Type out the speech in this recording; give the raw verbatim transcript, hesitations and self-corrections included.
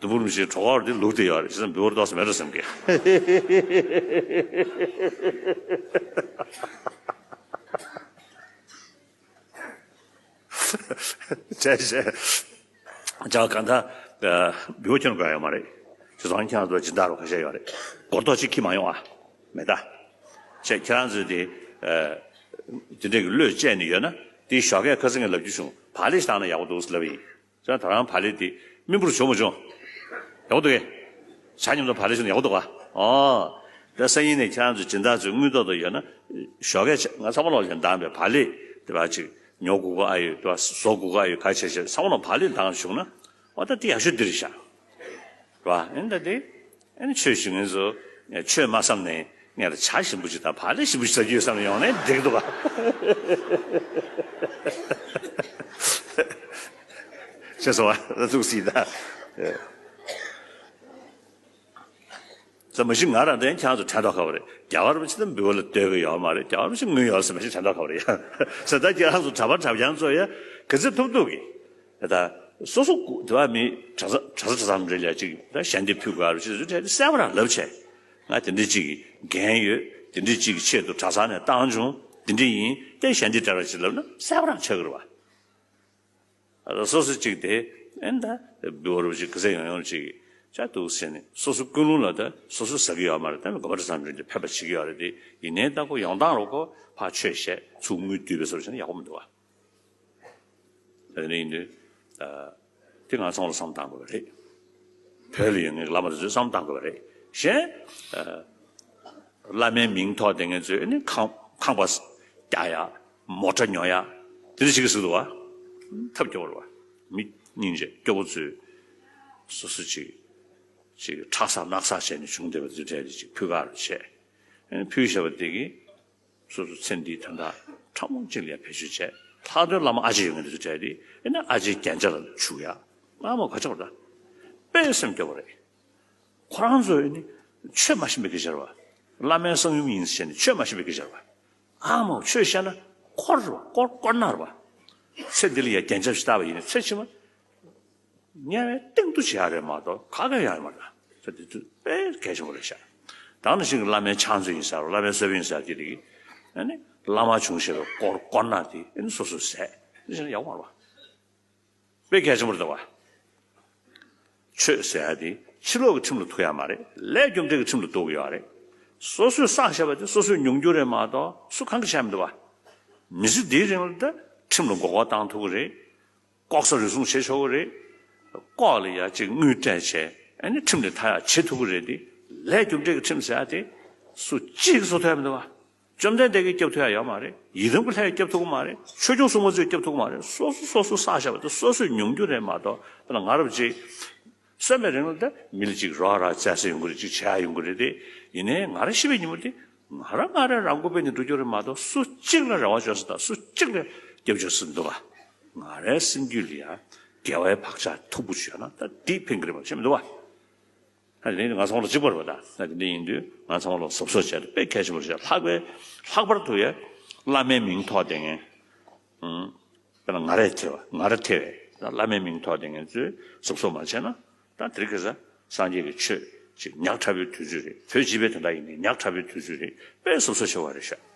དུམ་བུ་རིམ་བཞིན་གྲོགས་ཁོག་དེ་ལུག་དེ་ཡོད་རེད། བྱས་ཙང་འབུལ་བ་ཏོག་ཙམ་མེད་འགྲོ་བསམ་གི། བྱས་བྱས། ཅག་གང་ལྟར་འབུལ་བ་ཁྱོན་དགོས་ཡོད་མ་རེད། བྱས་ཙང་ཁྱེད་རང་ཚོ་སྦྱིན་བདག་རུ་ཁ་ཤས་ཡོད་རེད། སྒོར་རྡོག་གཅིག་ཁྱེར་མ་ཡོང་ཨ། མེད་ད། བྱས་ཁྱེད་རང་ཚོས་དེ། དེ་འདྲའི་གི་བློས་བཅད་ནས་ཡོད་ན། དེའི་ཞོགས་ཀས་ཁ་སང་ངས་ལབ་རྒྱུ་བྱུང་། བག་ལེབ་ཞིག་བཏང་ན་ཡག་པོ་འདུག་ཟེར་ལབ་ཡིན། ད་རང་བག་ལེབ་དེ་སྨིན་པོར་བྱུང་མ་བྱུང་། ཡག་པོ་འདུག་གས། ཇ་མཉམ་དུ་བག་ལེབ་བྱུང་ན་ཡག་པོ་འདུག་ག། ཨོ། ད་སང་ཉིན་ནས་ཁྱེད་རང་ཚོ་སྦྱིན་བདག་ཚོའི་དངུལ་ཏོག་ཏོ་ཡོད་ན། ཞོགས་ཀས་ང་ཚང་མ་ལོག་ལ་འདང་བའི་བག་ལེབ་དེ་བ་ཅིག་ཉོ་དགོས་ཀྱི་ཨ་ཡོད། དེ་བ་བཟོ་དགོས་ཀྱི་ཨ་ཡོད། ག་བྱས་བྱས་ཚང་མ་ལོག་བག་ལེབ་འདང་བྱུང་ན། ཨོ་ད་དེ་ཡག་ཤོས་འདི་རེད་ཤག། རེད་བ། ཨེ་ད་དེ། ཨེ་ནི་ཆོས་ཞུ་མཁན་ཚོ་ཆོས་མ་བསམ་ནས་ངས་ལ་ཇ་ཞིམ་པོ་ཅིག་དང་བག་ལེབ་ཞིམ་པོ་ཅིག་ཟ་རྒྱུ་ཡོད་བསམ་ནས་ཡོང་ནས་འགྲིག་འདུག་ག། ཤེས་སོང་བ། ལ་ཐུག་སྲིད་ད། ཟ་མ་གཞི་ང་རང་དེ་ཁྱེད་རང་ཚོ་དྲན་ཐོག་ག་བ་རེད། རྒྱལ་བ་རིན་པོ་ཆེ་དང་འབུལ་བ་ལ་ལྟོས་ཀྱི་ཡོད་མ་རེད། རྒྱལ་བ་རིན་པོ་ཆེ་དངུལ་ཡོད་ཟེར་མ་གཞི་དྲན་ཐོག་ག་བ་རེད་ཡ། ཟེར་ད་ཁྱེད་རང་ཚོ་གྲྭ་པ་གྲྭ་རྐྱང་ཚོ་ཡ་ག་ཚོད་ཐུབ་ཐུབ་ཀྱིས། ད་སོ་སོ་སྐུ་དེ་བ་མི་གྲྭ་ས་གྲྭ་ས་གྲྭ་ཚང་རེ་ལ་ཅིག་ད་ཞལ་འདེབས་ཕུལ་དགོས་རེད། ཅིག་ཟུར་ཁྲལ་དེ་གསལ་པོ་རང་ལབ་བྱས། ང་དེ་འདྲ་ཅིག་འགན་ཡོད། དེ་འདྲ་ཅིག་གི་ཆེད་དུ་གྲྭ་ཚང་ནས་བཏང་བྱུང་། དེ་འདྲ་ཡིན་ཏེ་ཞལ་འདེབས་སྤྲད་རོགས་ཅིག་ལབ་ན་གསལ་པོ་རང་ཆགས་ཀྱི་རེད་བ། སོ་སོ་ཅིག་དེ་ཨེ་ད་འབུལ་བ་རུ་ཅིག་ག་ཚོད་ཡོང་ཡོང་ཅིག་ཅག་འདུག་ཟེར་ནས་སོ་སོ་ཀུན་སློང་ལ་ད་སོ་སོ་ཟ་གི་ཡོད་མ་རེད། ད་ནི་དགོན་པ་གྲྭ་ཚང་རེ་ལ་ཕན་པ་བྱེད་ཀྱི་ཡོད་རེད་དེ། ཡིན་ནའི་ད་ཁོ་ཡོང་སྟངས་རུ་ཁོ་ཕར་ཆོས་བཤད་ཚུར་དངུལ་བསྡུས་པའི་བཟོ་འདྲ་བྱས་ན་ཡག་པོ་མི་འདུག་བ། དེ་ནས་ཡིན་དུས། དེ་ང་ཚང་ལ་བསམ་བཏང་དགོས་པ་རེད། བོད་ལ་ཡོད་མཁན་གྱི་བླ་མ་དེ་ཚོས་བསམ་བཏང་དགོས་པ་རེད། གཞན། བླ་མའི་མིང་ཐོགས་བསྡད་མཁན་ཚོས་ནི་ཁང་ཁང་པ་རྒྱག་ཡ། མོ་ཊ་ཉོ་ཡ། དེ་འདྲ་བྱེད་ཀྱི་ཟེར་འདུག་བ། ཐབས་སྐྱོ་བོ་རེད་བ། མི་སྙིང་རྗེ་སྐྱོ་བོ་ཚོས། སོ་སོ་ཅིག་ཅིག་ཁྲག་ཟག་རྣག་ཟག་བྱས་ནས་བྱུང་བསྡད་པ་དེ་འདྲ་དེ་ཅིག་ཕུལ་ག་རུ་བྱས། ཕུལ་བཞག་པ་དེ་གིས། སོ་སོ་ཚེ་འདིའི་དོན་དག་ཕྲ་མོ་གཅིག་ལ་ཡང་བེད་སྤྱོད་བྱས། ལྷག་དོན་བླ་མ་ཨ་ཅེ་ཡོད་མཁན་དེ་ཚོ་གྲས་དེ་ཨེ་ན་ཨ་ཅེའི་རྒྱན་ཆ་ལ་བྱུག་ཡ། ཨ་མ་ག་ཆག་པ་ད། དཔེ་སེམས་སྐྱོ་བ་རེད། ཁོ་རང་ཚོ་ཨེ་ནི་ཆོས་མ་ཤེས་པའི་སྐད་ཆ་རེད་བ། བླ་མའི་གསང་ཡུམ་ཡིན་ཟེར་ནས་ཆོས་མ་ཤེས་པའི་སྐད་ཆ་རེད་བ། ཨ་མ་ཆོས་བཤད་ན་འཁོར་རེད་བ། དཀོར་དཀོར་ནག་རེད་བ། ཚེ་འདི་ལ་ཡང་རྒྱན་ཆ་ཞིག་བཏགས་པ་ཡིན་ན་ཚེ་ཕྱི་མ། དམྱལ་བའི་སྟེང་དུ་བྱེད་ཡ་རེད་མ་གཏོགས་ག་གེ་ཡང་ཡོད་མ་རེད། ས་དེ་དུས་དཔེ་གལ་ཆེན་པོ་རེད་ཤག། ད་ནང་བཞིན་གྱི་བླ་མའི་ཕྱག་མཛོད་ཡིན་ཟེར་བླ་མའི་གསོལ་དཔོན་ཡིན་ཟེར་དེ་རིགས། ཨ་ནི་བླ་མ་བྱུང་ཞེས་པའི་དཀོར་དཀོར་ནག་དེ་ཨ་ནི་སོ་སོས་ཟས་དེ་བྱས་ན་ཡག་པོ་མ་རེད་བ། དཔེ་གལ་ཆེན་པོ་རེད་བ། ཆོས་ཟེར་ཡ་དེ་ཕྱི་ལོགས་ཀྱི་ཁྲིམས་ལ་ཐུག་ཡ་མ་རེད། ལས་རྒྱུ་འབྲས་ཀྱི་ཁྲིམས་ལ་ཐུག་གི་ཡོད་རེད། སོ་སོས་བསགས་བཞག་པ་དེ་སོ་སོས་མྱོང་རྒྱུ་རེད་མ་གཏོགས་སུ་གང་གིས་བྱས་མི་འདུག་བ། མི་ཚེ་འདིའི་རིང་ལ་ད་ཁྲིམས་ལ་མགོ་སྐོར་བཏང་ཐུབ་ཀྱི་རེད། ལྐོག་ཟ་རུལ་སུངས་བྱེད་ཆོག་གི་རེད། ལྐོག་ལ་ཡ་གཅིག་དངུལ་སྤྲད་བྱས་ཨ་ནི་ཁྲིམས་ལས་ཐར་ཡག་བྱེད་ཐུབ་ཀྱི་རེད་དེ། ལས་རྒྱུ་འབྲས་ཀྱི་ཁྲིམས་ཟེར་ཡག་དེ་སུ་གཅིག་གིས་བཟོ་ཐུབ་ཡག་མི་འདུག་བ། བཅོམ་ལྡན་འདས་ཀྱིས་སྐྱོབ་ཐུབ་ཡག་ཡོད་མ་རེད། ཡི་དམ་གྱི་ལྷས་སྐྱོབ་ཐུབ་ཀྱི་མ་རེད། ཆོས་སྐྱོང་སྲུང་མ་ཚོས་སྐྱོབ་ཐུབ་ཀྱི་མ་རེད། སོ་སོ་སོ་སོས་བསགས་བཞག་པ་དེ་སོ་སོས་མྱོང་རྒྱུ་རེད་མ་གཏོགས། དཔེར་ན་ང་རང་གཅིག་གསོན་པའི་རིང་ལ་ད་མི་ལ་གཅིག་རོགས་རམ་བྱེད་ས་ཡོང་གི་རེད། གཅིག་བྱེད་ཡག་ཡོང་གི་རེད་དེ། ཡིན་ནའི་ང་རང་ཤི་བའི་ཉིན་མོ་དེ་ང་རང་ང་རང་རང་མགོ་སྦས་ནས་འགྲོ་རྒྱུ་རེད་མ་གཏོགས་སུ་གཅིག་ལ་རེ་བ་བཅོལ་ས་དང་སུ་གཅིག་ལ་སྐྱབས་བཅོལ་ས་མི་འདུག་ག། ང་རའི་སེམས་རྒྱུད་ལ་ཡང་དགེ་བའི་བག་ཆགས་མཐུག་པོ་ཅིག་ཡོད་ན་ད་འདི་ཕན་གྱི་རེད་མ་གཏོགས་ཤེས་མི་འདུག་ག། ད་དེ་ནི་ང་ཚང་མ་ལ་གཅིག་པ་རེད་པ། ད་ད་དེ་འདྲ་ཡིན་དུས་ང་ཚང་མ་ལ་གཟབ་གཟབ་བྱས་ཏེ་དཔེ་གལ་ཆེན་པོ་རེད། ལྷག་པའི་ལྷག་པར་དུ་ཡ་བླ་མའི་མིང་ཐོགས་བསྡད་མཁན། ཨང་། དཔེར་ན་ང་རས་ཐེ་བ་ང་ར་ཐེ་བས་ད་བླ་མའི་མིང་ཐོགས་བསྡད་མཁན་ཚོས་གཟབ་གཟབ་མ་བྱས་ན་ད་དེ་རིང་ཁ་སང་སངས་རྒྱས་ཀྱི་ཆོས་ཅིག་ཉག་ཕྲ་བོའི་དུས་ཚོད་རེད། བོད་སྤྱི་པའི་དོན་དག་ཡིན་ནའི་ཉག་ཕྲ་བོའི་དུས་ཚོད་རེད། དཔེ་གཟབ་གཟབ་བྱེད་དགོས་རེད་ཤག།